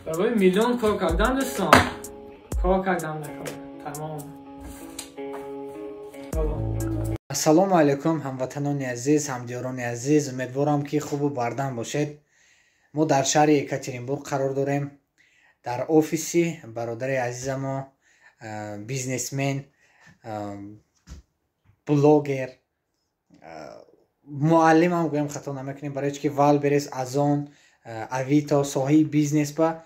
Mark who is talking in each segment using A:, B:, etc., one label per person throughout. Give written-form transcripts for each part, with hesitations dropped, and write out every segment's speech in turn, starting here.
A: Барои миллион кор кардан, дӯстон, кор кардан накор тамом.
B: Ассалому алайкум, ҳамватанони азиз, ҳамдиёрони азиз. Умедворам, ки хубу бардам бошед. Мо дар шаҳри Екатеринбург қарор дорем, дар офиси бародари азизамо, бизнесмен, блогер, муаллимам гӯям, хато намекунем, барои чи ки Вайлдберриз, Озон, Авито, соҳаи бизнес ба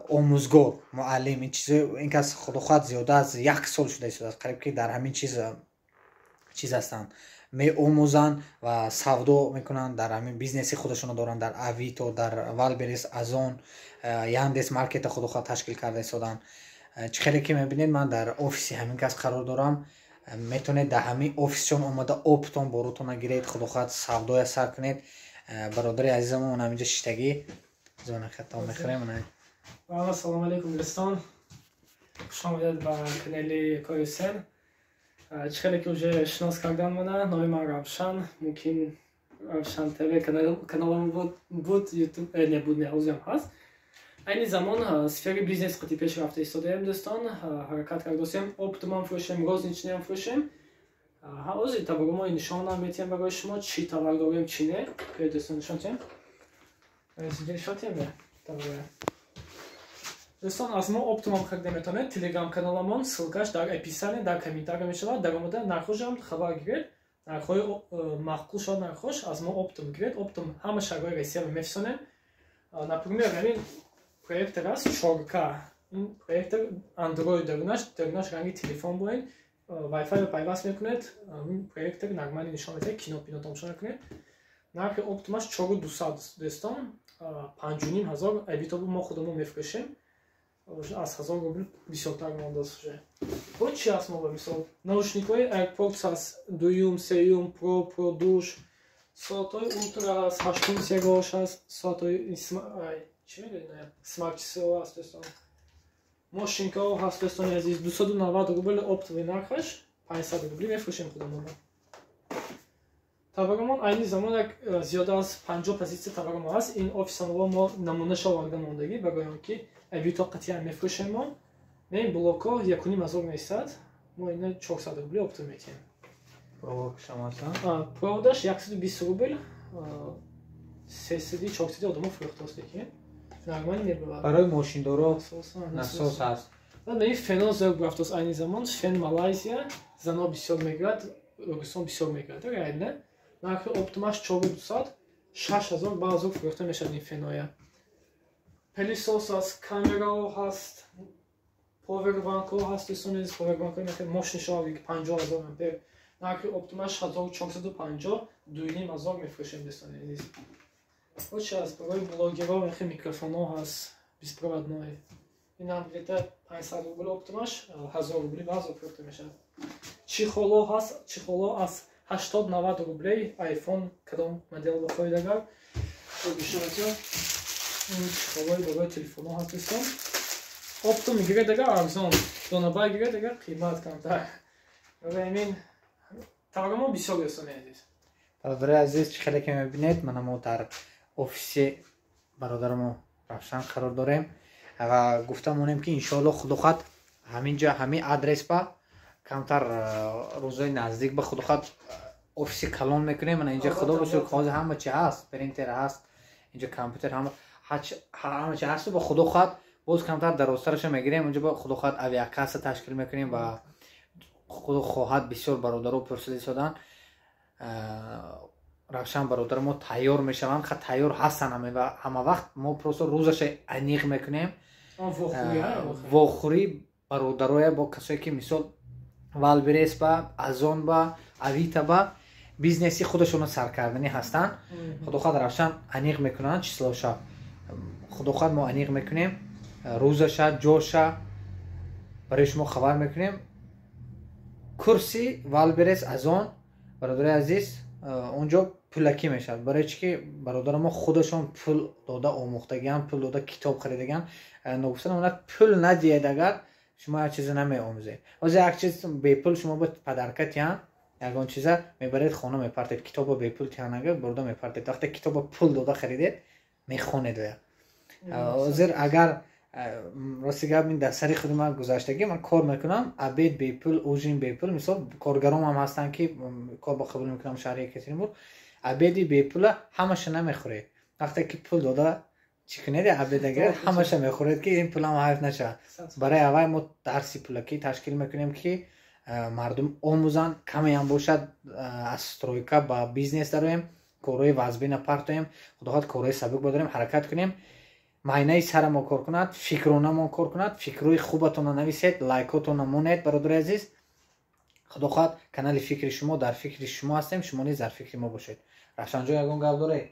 B: омӯзгор, муаллим, ин чизо. Ин кас, худо хоҳад, зиёда аз як сол шуда истодааст, қариб ки дар ҳамин чиз ҳастанд, меомӯзанд ва савдо мекунанд, дар ҳамин бизнеси худашонро доранд, дар Авито, дар Вайлдберриз, Озон, Яндекс Маркета, худо хоҳад, ташкил карда истоданд. Чӣ хеле ки мебинед, ман дар офиси ҳамин кас қарор дорам. Метавонед дар ҳамин офисшон омада, оптом борутона гиред, худо хоҳад, савдоя сар кунед. Бародари азизамон ҳаминҷо шиштагӣ, зонахато мехӯрем.
A: Ассалому алайкум, дӯстон, хушомадед ба канали Коюсен. Чӣ хеле ки уже шинос кардан мана, номи ман Равшан, мумкин Равшан ТВ каналам буд, Ютуб не буд, не, ҳозирам ҳаст. Айни замон сфери бизнес қати пеш рафта истодаем, дӯстон, ҳаракат кардосем, оптомам фурӯшем, розничный ам фурӯшем. Ҳозир товаромои нишонам метиҳем барои шумо, чӣ товар дорем, чӣ не. Биёед, дӯстон, нишон тиҳем, нишон тиҳем товарое. Дӯстон, аз мо оптомам харида метавонед. Телеграм каналамон ссылка ш дар описание, дар комментария мешавад. Даромада нархошам хабар гиред, нархҳои маъқул шавад нархош, аз мо оптом гиред. Оптом ҳама шаҳрҳои Россияро мефисонем. Например, ҳамин проектор аст 4К. Ин проектор Android дарунаш ранги телефон боин, Wi-Fi пайваст мекунед, проектор нормально нишон медиҳад, кино пино тамошо мекунед. Нархи оптомаш 4200, дӯстон, 5500. Авито мо худамон мефурӯшем, аз 1000 рубл бисёртар мондааст уже. Бо чи аст мо? Ба мисол, наушник ҳои AirPods аст, дуюм, сеюм, Pro, Pro душ, соатҳои Ultra аст, ҳаштум серияш аст, соатҳои чӣ мегӯед, смарт часо аст, дӯстон, мошинкаҳо ҳаст. Дӯстони азиз, 290 рубл оптовый нархаш, 500 рубли мефурӯшем худамон. Товаромон айни замон як зиёда аз 50 позитсия товаромо ҳаст. Ин офисаморо мо намунаша оварда мондагӣ, барои он ки Авито қатъиян мефурӯшем. Мо ин блокҳо 1500 меистад, мо ина 400 рубли оптом метиҳем. Проводаш 120 рубл, 300, 400 одамо фурӯхтааст, лекин нормально мебарад.
B: Барои мошиндоро насос ҳаст.
A: Ин фено зиёд рафтааст айни замон, фен Малайзия, зано бисёр мегирад, рӯсон бисёр мегирад. Реально нархи оптомаш 4200, 6000 баъзо фурӯхта мешавад ин феноя. Пылесос аст, камераҳо ҳаст, повербанкҳо ҳаст, дӯстони азиз, повербанкҳои мощный шавад, 50 000 ампер, нархи оптомаш 1450, 2500 мефурӯшем, дӯстони азиз. Чи аст барои блогерҳо? Мехе микрофонҳо ҳаст, беспроводной, инам где-то 500 рубл оптомаш, 1000 рубли баъзо фурӯхта мешавад. Чехол ҳо ҳаст, чехол ҳо аз 80, 90 рублей, Айфон кадом модел бихоҳед агар, ин чехол ҳои барои телефонҳо ҳаст, дӯстон. Оптом гиред агар, арзон, донабай гиред агар, қимат камтар. Барои ҳамин товаромо бисёр, дӯстони азиз.
B: Бародари азиз, чӣ хеле ки мебинед, мана мо дар офиси бародарамо Равшан қарор дорем ва гуфта монем, ки иншоалло, худо хоҳад, ҳаминҷа, ҳамин адрес ба камтар рӯзои наздик ба, худо хоҳад, офиси калон мекунем. Мана инҷа, худо ба шукр, ҳозир ҳама чи ҳаст, принтер ҳаст инҷа, компютер, ҳама чи ҳасту ба худо хоҳад, боз камтар дарозтараша мегирем. Онҷо ба, худо хоҳад, авиакасса ташкил мекунем ва худо хоҳад, бисёр бародаро пурсида истоданд. Равшан бародар мо тайёр мешаванд, ха, тайёр ҳастанд ҳама вақт, мо просто рӯзаша аниқ мекунем. Вохӯрӣ бародароя бо касое ки, мисол, Вайлдберриз ба, Озон ба, Авито ба бизнеси худашонро саркарданӣ ҳастанд. Худо хоҳад, Равшан аниқ мекунанд число ша. Худо хоҳад, мо аниқ мекунем рӯзаша, ҷоша, барои шумо хабар мекунем. Курси Вайлдберриз, Озон, бародари азиз, онҷо пулакӣ мешавад, барои чӣ ки бародари мо худашон пул дода омӯхтагиан, пул дода китоб харидагиан. Ногуфта намонад, пул надиҳед агар, шумо як чизе намеомӯзед. Ҳозир як чиз бепул шумо ба подарка тиҳанд, ягон чиза мебаред, хона мепартед. Китоба бепул тиҳанд агар, бурда мепартед. Вақте китоба пул дода харидед, мехонед. Оя ҳозир агар Рости гап, ин дар сари худи ман гузаштагӣ. Ман кор мекунам, обед бепул, ужин бепул. Мисол, коргаром ҳам ҳастанд, ки кор ба қабул мекунам шаҳри Екатеринбург. Обеди бепула ҳамаша намехӯред. Вақте ки пул дода чӣ кунед, обед агиред, ҳамаша мехӯред, ки ин пулам ҳайф нашавад. Барои аввай мо дарси пулакӣ ташкил мекунем, ки мардум омӯзанд. Камеам бошад, аз стройка ба бизнес дароем, корҳои вазбина партоем, худохоҳад, корҳои сабук бадорем, ҳаракат кунем, майнаи сарамо кор кунад, фикронамон кор кунад. Фикрҳои хубатонро нависед, лайкотонро монед, бародари азиз. Худо хоҳад, канали фикри шумо, дар фикри шумо ҳастем, шумо низ дар фикри мо бошед. Равшанҷон, ягон гап доред?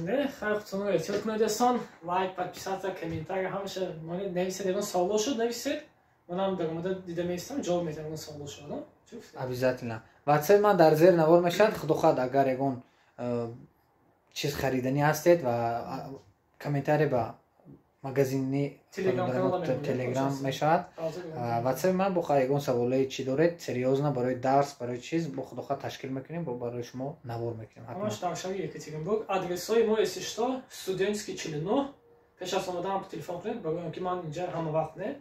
A: Не, хайр, худтонро эҳтиёт кунед, дӯстон. Лайк, подписаться, комментарий ҳамаша монед, нависед. Ягон саволо шуд, нависед, манам дар омада дида меистам, ҷавоб метиҳам ягон саволо шуд.
B: Обязательно. Ватсаи ман дар зери навор мешавад. Худо хоҳад, агар ягон чиз хариданӣ ҳастед ва комментарий ба магазини Телеграм мешавад ватсаи ман. Бо ягон саволе чӣ доред, серьёзно, барои дарс, барои чиз, бо худохоҳад, ташкил мекунем, бо барои шумо навор мекунем.
A: Ҳамаш дар шаҳри Екатеринбург. Адресҳои мо, если что, Студенческий 49. Пеш аз омадан телефон кунед, барои он ки ман инҷа ҳама вақт не,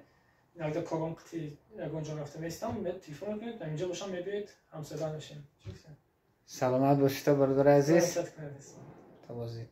A: иногда кором қити ягон ҷо рафта местам. Телефон мекунед, инҷа бошам, мебиёед, ҳамсӯҳбат мешем.
B: Саломат бошед, бародари азиз, то боздид.